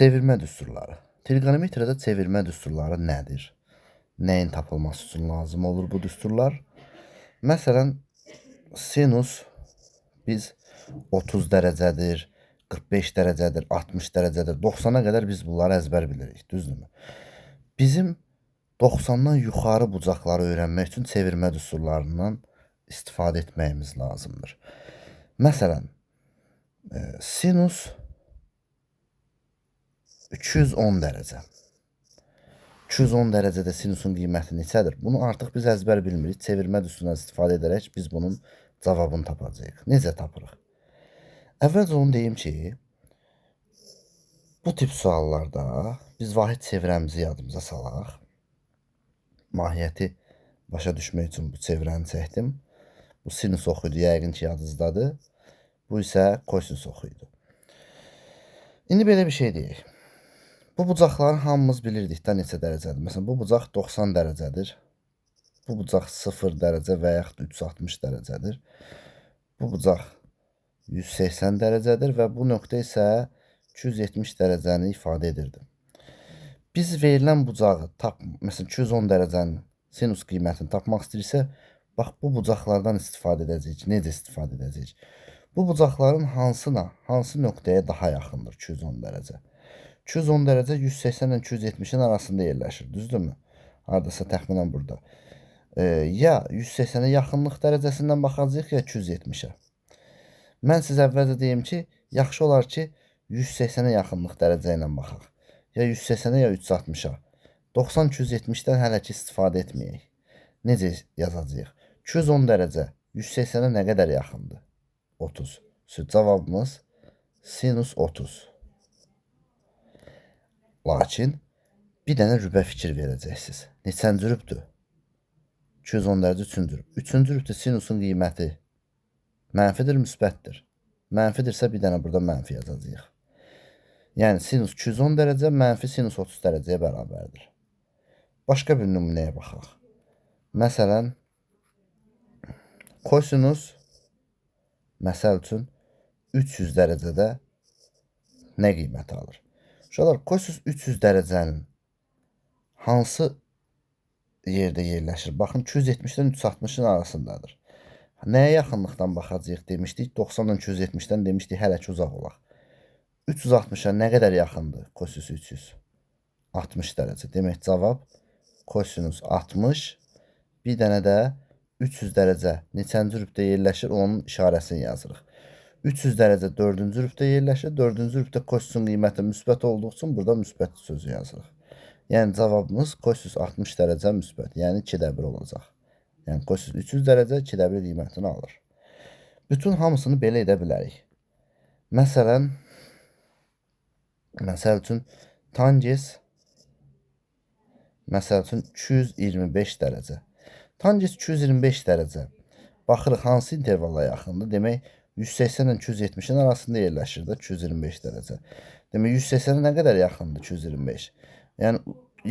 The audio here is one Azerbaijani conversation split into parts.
Çevirmə düsturları. Trigonometriyada çevirmə düsturları nədir? Nəyin tapılması üçün lazım olur bu düsturlar? Məsələn, sinus biz 30 dərəcədir, 45 dərəcədir, 60 dərəcədir, 90-a qədər biz bunları əzbər bilirik, düzdürmü? Bizim 90-dan yuxarı bucaqları öyrənmək üçün çevirmə düsturlarından istifadə etməyimiz lazımdır. Məsələn, sinus 210 dərəcə. 210 dərəcədə sinusun qiyməti neçədir? Bunu artıq biz əzbər bilmirik. Çevirmə düsturundan istifadə edərək biz bunun cavabını tapacağıq. Necə tapırıq? Əvvəlcə onu deyim ki, bu tip suallarda biz vahid çevrəmizi yadımıza salaq. Mahiyyəti başa düşmək üçün bu çevrəni çəkdim. Bu sinus oxu idi, yəqin ki yadınızdadır. Bu isə kosinus oxu idi. İndi belə bir şey deyək. Bu bucaqları hamımız bilirdik də neçə dərəcədir. Məsələn, bu bucaq 90 dərəcədir. Bu bucaq 0 dərəcə və yaxud 360 dərəcədir. Bu bucaq 180 dərəcədir və bu nöqtə isə 270 dərəcəni ifadə edirdi. Biz verilən bucağı məsələn 210 dərəcənin sinus qiymətini tapmaq istəyirsə, bax bu bucaqlardan istifadə edəcəyik. Necə istifadə edəcəyik? Bu bucaqların hansına, hansı nöqtəyə daha yaxındır 210 dərəcə? 210 dərəcə 180 ilə 270-in arasında yerləşir, düzdürmü? Hardasa təxminən burada. Ya 180-ə yaxınlıq dərəcəsindən baxacağıq, ya 270-ə. Mən sizə əvvəlcə deyim ki, yaxşı olar ki, 180-ə yaxınlıq dərəcə ilə baxaq. Ya 180-ə, ya 360-a. 90-270-dən hələ ki istifadə etməyək. Necə yazacağıq? 210 dərəcə 180-ə nə qədər yaxındır? 30. Cavabımız sinus 30. Lakin bir dənə rübə fikir verəcəksiniz. Neçənci rübdür? 210 dərəcə üçüncü rüb. Üçüncü rübdə sinusun qiyməti mənfidir, müsbətdir? Mənfidirsə bir dənə burada mənfi yazacağıq. Yəni sinus 210 dərəcə mənfi sinus 30 dərəcəyə bərabərdir. Başqa bir nümunəyə baxaq. Məsələn, kosinus məsəl üçün 300 dərəcədə nə qiymət alır? Uşaqlar, kosinus 300 dərəcənin hansı yerdə yerləşir? Baxın, 270-dən 360-ın arasındadır. Nəyə yaxınlıqdan baxacağıq demişdik? 90-dan 270-dən demişdik, hələ ki uzaq olaq. 360-a nə qədər yaxındır kosinus 300? 60 dərəcə. Demək, cavab kosinus 60. Bir dənə də 300 dərəcə neçənci rübdə yerləşir, onun işarəsini yazırıq. 300 dərəcə 4-cü rübdə yerləşir. 4-cü rübdə kosinusun qiyməti müsbət olduğu üçün burada müsbət sözü yazırıq. Yəni cavabımız kosinus 60 dərəcə müsbət, yəni 2-də 1 olacaq. Yəni kosinus 300 dərəcə 2-də 1 qiymətini alır. Bütün hamısını belə edə bilərik. Məsələn, məsəl üçün tangens məsəl üçün 225 dərəcə. Tangens 225 dərəcə. Baxırıq hansı intervala yaxındır? Demək 180 ilə 270-in arasında yerləşir də 225 dərəcə. Demək 180-ə nə qədər yaxındır 225? Yəni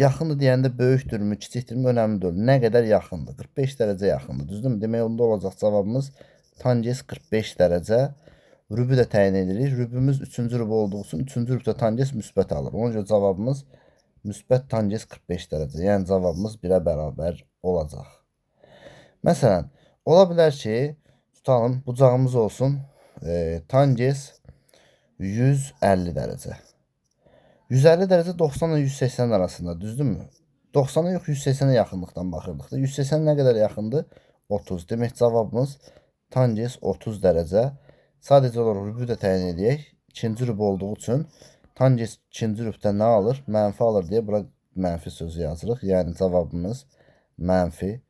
yaxındır deyəndə böyükdürmü, kiçikdirmi önəmli deyil. Nə qədər yaxındır? 45 dərəcə yaxındır, düzdürmü? Demək onda olacaq cavabımız tangens 45 dərəcə. Rübü də təyin edirik. Rübümüz 3-cü rüb olduğu üçün 3-cü rübdə tangens müsbət alır. Ona görə cavabımız müsbət tangens 45 dərəcə. Yəni cavabımız 1-ə bərabər olacaq. Məsələn, ola bilər ki, tutalım, bucağımız olsun tangens 150 dərəcə. 150 dərəcə 90 ilə 180 arasında, düzdürmü? 90-a yox, 180-ə yaxınlıqdan baxırdıq da. 180 nə qədər yaxındır? 30. Demək, cavabımız tangens 30 dərəcə. Sadəcə olaraq rübü də təyin edək. İkinci rüb olduğu üçün tangens ikinci rübdə nə alır? Mənfi alır deyə bura mənfi sözü yazırıq. Yəni cavabımız mənfi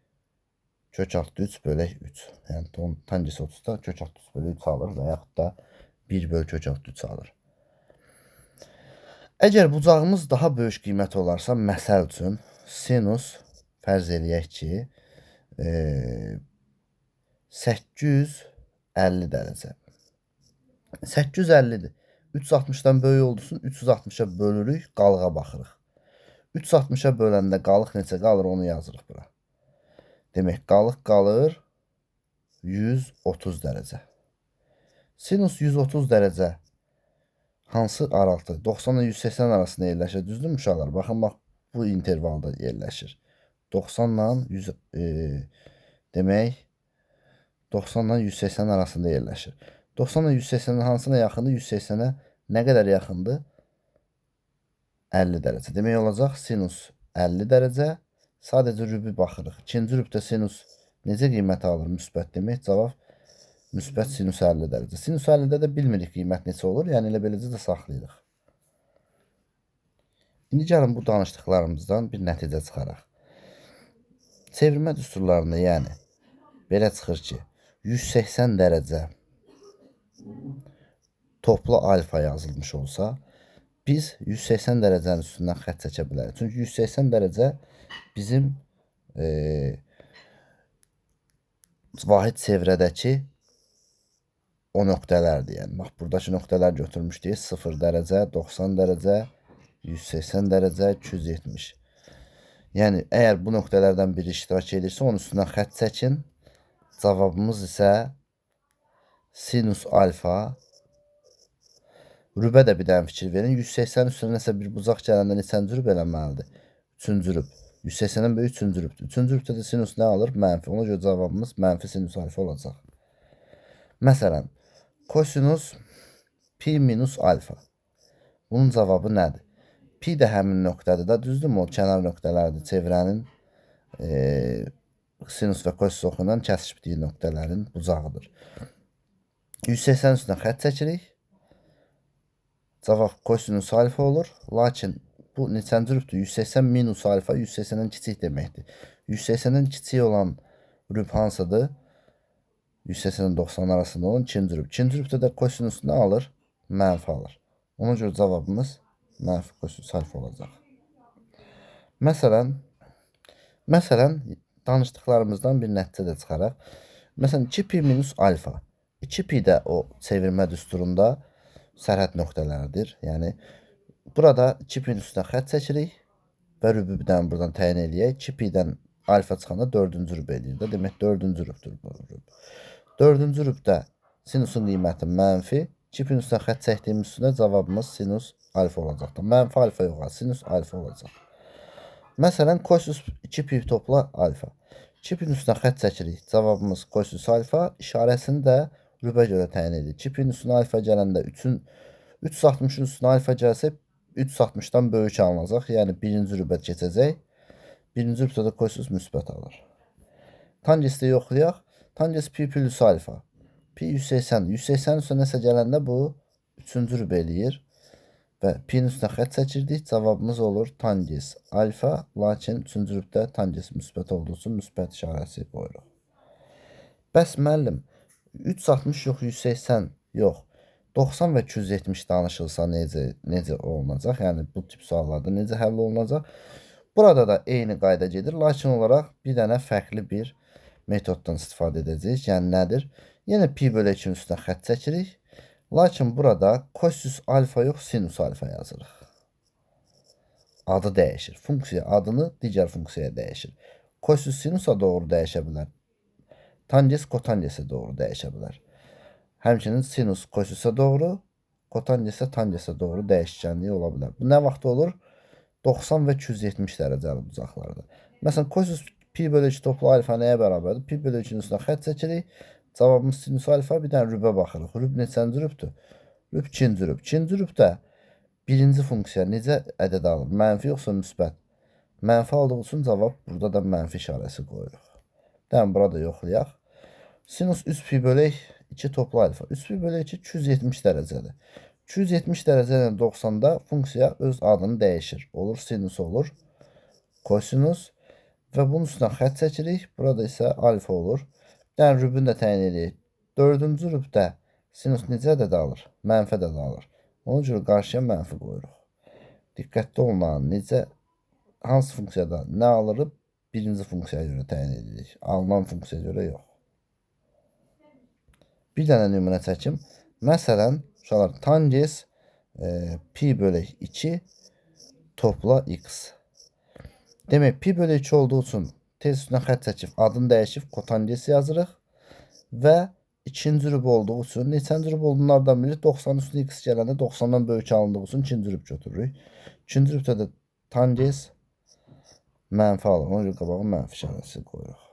kök altı 3 bölək 3. Yəni tangens 30-da kök altı 3 bölü 3 alır və yaxud da 1 bölü kök altı 3 alır. Əgər bucağımız daha böyük qiymət olarsa, məsəl üçün sinus fərz eləyək ki, 850 dərəcə. 850-dir. 360-dan böyük olduğu üçün 360-a bölürük, qalığa baxırıq. 360-a böləndə qalıq neçə qalır, onu yazırıq bura. Demək, qalıq qalır 130 dərəcə. Sinus 130 dərəcə Hansı aralıqda? 90 ilə 180 arasında yerləşir. Düzdürmü uşaqlar? Baxın, bax, bu intervalda yerləşir. 90 ilə 100, demək, 90 ilə 180 arasında yerləşir. 90 ilə 180-in hansına yaxındır? 180-ə nə qədər yaxındır? 50 dərəcə. Demək olacaq sinus 50 dərəcə. Sadəcə rübü baxırıq. İkinci rübdə sinus necə qiymət alır? Müsbət demək. Cavab müsbət sinus 50 dərəcə. Sinus 50-də də bilmirik qiymət neçə olur. Yəni elə beləcə də saxlayırıq. İndi gəlin bu danışdıqlarımızdan bir nəticə çıxaraq. Çevirmə düsturlarında, yəni belə çıxır ki, 180 dərəcə toplu alfa yazılmış olsa, biz 180 dərəcənin üstündən xətt çəkə bilərik. Çünki 180 dərəcə bizim vahid çevrədəki o nöqtələrdir. Yəni, bax, buradakı nöqtələr götürmüşdük. 0 dərəcə, 90 dərəcə, 180 dərəcə, 270. Yəni, əgər bu nöqtələrdən biri iştirak edirsə, onun üstündən xətt çəkin. Cavabımız isə sinus alfa. Rübə də bir dənə fikir verin. 180 üstünə nəsə bir bucaq gələndə neçənci rüb eləməlidir? Üçüncü rüb. 180-dən böyük üçüncü rübdür. Üçüncü rübdə də sinus nə alır? Mənfi. Ona görə cavabımız mənfi sinus alfa olacaq. Məsələn, kosinus pi minus alfa. Bunun cavabı nədir? Pi də həmin nöqtədir də, düzdürmü? O kənar nöqtələrdir. Çevrənin sinus və kosinus oxu ilə kəsişdiyi nöqtələrin bucağıdır. 180 üstünə xətt çəkirik. Cavab kosinus alfa olur. Lakin bu neçənci rübdür? 180 minus alfa 180-dən kiçik deməkdir. 180-dən kiçik olan rüb hansıdır? 180-dən 90 arasında olan ikinci rüb. İkinci rübdə də kosinus nə alır? Mənfi alır. Ona görə cavabımız mənfi kosinus alfa olacaq. Məsələn, danışdıqlarımızdan bir nəticə də çıxaraq. Məsələn, 2 pi minus alfa. 2 pi də o çevirmə düsturunda sərhəd nöqtələridir. Yəni, burada 2 pinin üstünə xətt çəkirik və rübü bir dənə buradan təyin eləyək. 2 pidən alfa çıxanda dördüncü rüb eləyir də. Demək, dördüncü rübdür bu rüb. Dördüncü rübdə sinusun qiyməti mənfi. 2 pinin üstünə xətt çəkdiyimiz üstünə cavabımız sinus alfa olacaqdır. Mənfi alfa yox, sinus alfa olacaq. Məsələn, kosinus 2 pi topla alfa. 2 pinin üstünə xətt çəkirik. Cavabımız kosinus alfa. İşarəsini də rübə görə təyin edirik. 2 pinin üstünə alfa gələndə 360-ın üstünə alfa gəlsə 360-dan böyük alınacaq. Yəni, birinci rübə keçəcək. Birinci rübdə də kosinus müsbət alır. Tangesdə yoxlayaq. Tanges pi plus alfa. Pi 180. 180 üstünə nəsə gələndə bu üçüncü rüb eləyir. Və pinin üstünə xətt çəkirdik. Cavabımız olur tanges alfa. Lakin üçüncü rübdə tanges müsbət olduğu üçün müsbət işarəsi qoyuruq. Bəs müəllim, 360 yox, 180 yox. 90 və 270 danışılsa necə olunacaq? Yəni, bu tip suallarda necə həll olunacaq? Burada da eyni qayda gedir. Lakin olaraq bir dənə fərqli bir metoddan istifadə edəcəyik. Yəni, nədir? Yenə pi bölü 2-nin üstünə xətt çəkirik. Lakin burada kosinus alfa yox, sinus alfa yazırıq. Adı dəyişir. Funksiya adını digər funksiyaya dəyişir. Kosinus sinusa doğru dəyişə bilər. Tanges kotangesə doğru dəyişə bilər. Həmçinin sinus kosinusa doğru, kotanges isə tangesə doğru dəyişkənliyi ola bilər. Bu nə vaxt olur? 90 və 270 dərəcəli bucaqlarda. Məsələn, kosinus pi bölü 2 toplu alfa nəyə bərabərdir? Pi bölü 2-nin üstünə xətt çəkirik. Cavabımız sinus alfa. Bir dənə rübə baxırıq. Rüb neçənci rübdür? Rüb ikinci rüb. İkinci rübdə birinci funksiya necə ədəd alır? Mənfi yoxsa müsbət? Mənfi aldığı üçün cavab burada da mənfi işarəsi qoyuruq. Dənə burada yoxlayaq. Sinus 3 pi bölək 2 toplu alfa. 3 pi bölək 2 270 dərəcədir. 270 dərəcə ilə 90-da funksiya öz adını dəyişir. Olur sinus olur, kosinus və bunun üstünə xətt çəkirik. Burada isə alfa olur. Bir dənə rübünü də təyin edək. Dördüncü rübdə sinus necə ədəd alır? Mənfi ədəd alır. Ona görə qarşıya mənfi qoyuruq. Diqqətli olun, necə, hansı funksiyada nə alırıq? Birinci funksiyaya görə təyin edirik. Alınan funksiyaya görə yox. Bir dənə nümunə çəkim. Məsələn, uşaqlar, tanges pi bölək 2 topla x. Demək, pi bölü 2 olduğu üçün tez üstünə xətt çəkib, adını dəyişib, kotanges yazırıq və İkinci rüb olduğu üçün, neçənci rüb olduğunu hardan bilirik? 90 üstünə x gələndə 90-dan böyük alındığı üçün ikinci rüb götürürük. İkinci rübdə də tangens mənfi alır. Ona görə qabağa mənfi işarəsi qoyuruq.